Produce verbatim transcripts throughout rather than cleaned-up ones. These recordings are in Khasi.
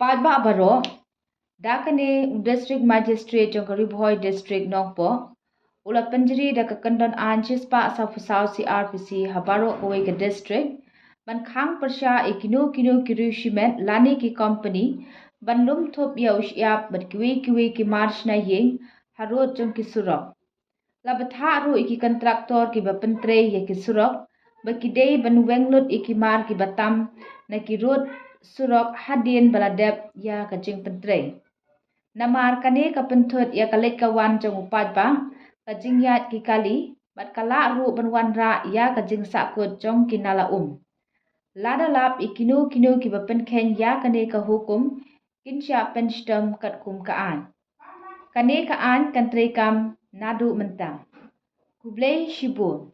Paidbah baroh, da kane u District Magistrate jong ka Ri Bhoi District Nongpoh u la pynjri da ka kyndon aiñ shispah sawphew saw C R P C ha baroh kawei ka district ban khang pyrshah ïa kino kino ki riew shimet lane ki company ban lum thup ïa u shyiap bad kiwei kiwei ki mar shna ïing ha rud jong ki surok. La bthah ruh ïa ki kontraktor kiba pyntrei ïa ki surok ba ki dei ban weng lut ïa ki mar kiba tam na ki rud surok hadien ba la dep ïa ka jingpyntrei. Namar kane ka pynthut ïa ka leit ka wan jong u paidbah, ka jingïaid ki kali bad ka lah ruh ban wanrah ïa ka jingsahkut jong ki nala um. Lada lap ïa kino kino kiba pynkheiñ ïa kane ka hukum kin shah pynshitom katkum ka aiñ. Kane ka aiñ kan treikam naduh mynta. Khublei shibun.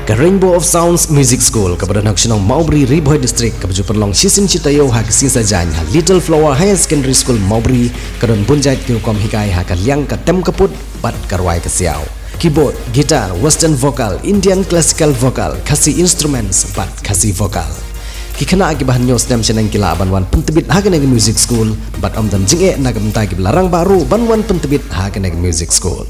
Ka Rainbow of Sounds Music School kaba don ha ka shnong Mawbri, Ri Bhoi District, kaba ju pynlong shisien shi taïew ha ka sngi Saitjaiñ ha Little Flower Higher Secondary School Mawbri, ka don bun jait ki rukom hikai ha ka liang ka tem ka put bad ka rwai ka siaw. Keyboard, guitar, western vocal, Indian classical vocal, Khasi instruments bad Khasi vocal. Ki khynnah kiba hynñiew snem shaneng ki lah ban wan pyntbit ha kane ka music school bad ym don jingeh na ka bynta kiba la rangbah ruh ban wan pyntbit ha kane ka music school.